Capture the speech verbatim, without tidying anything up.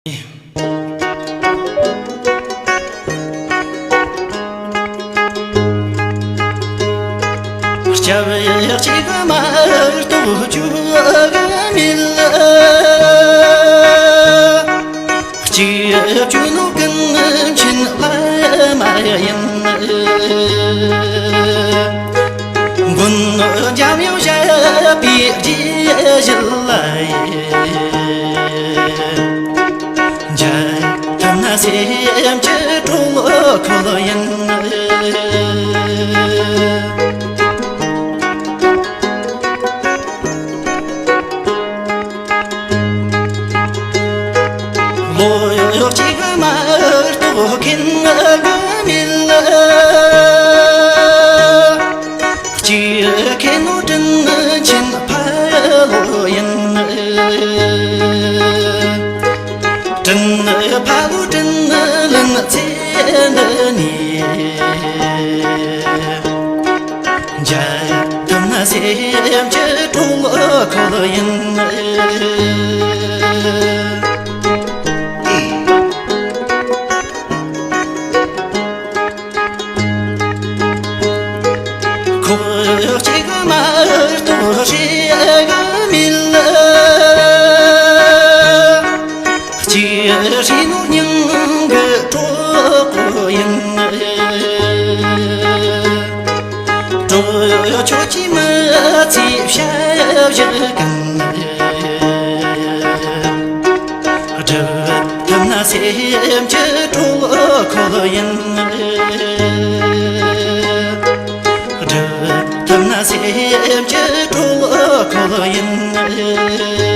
སྐྱབས་གཅིག་མ་གཏོགས་བཅུ་མེད། གཅིག་བཅུ་ནོ་ཀུན་མཁྱེན་བླ་མ་ཡིན། མགོན་འཇམ་དབྱངས་བཞད་པའི་རྗེས་བཞིན་ལ། མཇལ་ཐུབ་ན་སེམས་ཀྱི་གྲོགས་ཁོ་ཡིན། ལོ་གཅིག་མ་གཏོགས་མཁན་མེད། གཅིག་མཁན་ནོ་དྲིན་ཆེན་ཕ་ལོ་ཡིན། དྲིན་ཕ་ལོ་དྲིན་ལན་ཚེ་འདི་ནས། མཇལ་ཐུབ་ན་སེམས་ཀྱི་གྲོགས་ཁོ་ཡིན། ཁོ་གཅིག་མ་གཏོགས་ཞིག་མེད། གཅིག་ཞིག་ནོ་སྙིང་གི་གྲོགས་ཡིན། གྲོགས་ཁྱོད་ཀྱིས་མི་ཚེ་བྱ་བཞག་གམ། སྒྲུབ་ཐུབ་ན་སེམས་ཀྱི་གྲོགས་ཁོ་ཡིན། སྒྲུབ་ཐུབ་ན་སེམས་ཀྱི་གྲོགས་ཁོ་ཡིན།